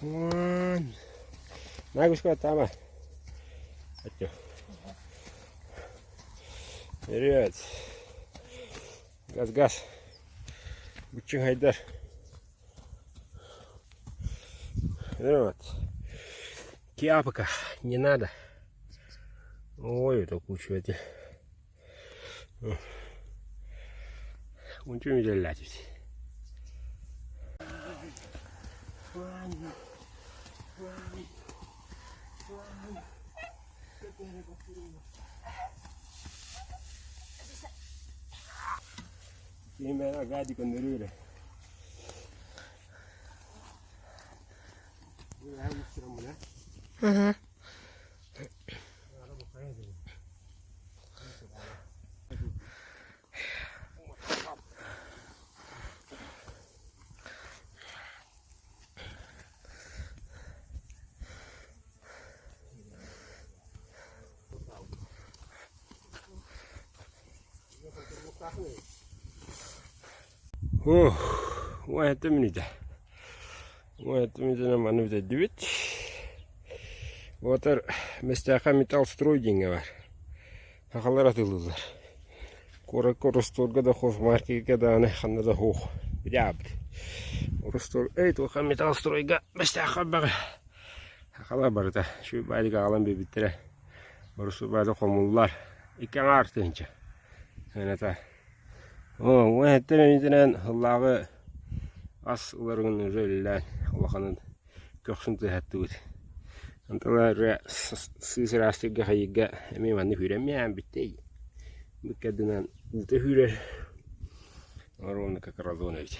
Уон. Нагушка тама. Вперед. Газ-газ. Буччуҥ хайдар. Вот. Киапка не надо. Ой, это кучу эти. Унчу меделлятить. Киһи гади көннөрүүрэ. Угу. Ух, 17 мүнүүтэ. 17 мүнүүтэнэн манна бүтэрдибит. Уотар Мэстээххэ металлстрой диэҥҥэ баар. Сахалар атыылыыллар. Куоракка Ростовга да Хофмаркетка даҕаны ханна да суох. Быдьаабыт. Ростов эй туохха металлстройга Мэстээххэ баҕа. Сахалар барыта үчүгэй баайдык аҕалан биэрбиттэрэ. Борусу баайда хомуллар. Икки аҥаар тыһыынча. Сыаната. Оо, уон сэттэ мүнүүтэнэн сыллааҕы ас ыларыгын уже үлэлээн улаханын көхсүн тыаһаттыбыт. Онтон эрэ сыыс ыраастыырга хайыырга эмиэ маннык үүрэммиэм бүттэй. Быккардынан уута үүрэр. Ровно как разон эбит.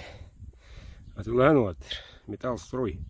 Атыылаһан уолаттар. Металлстрой.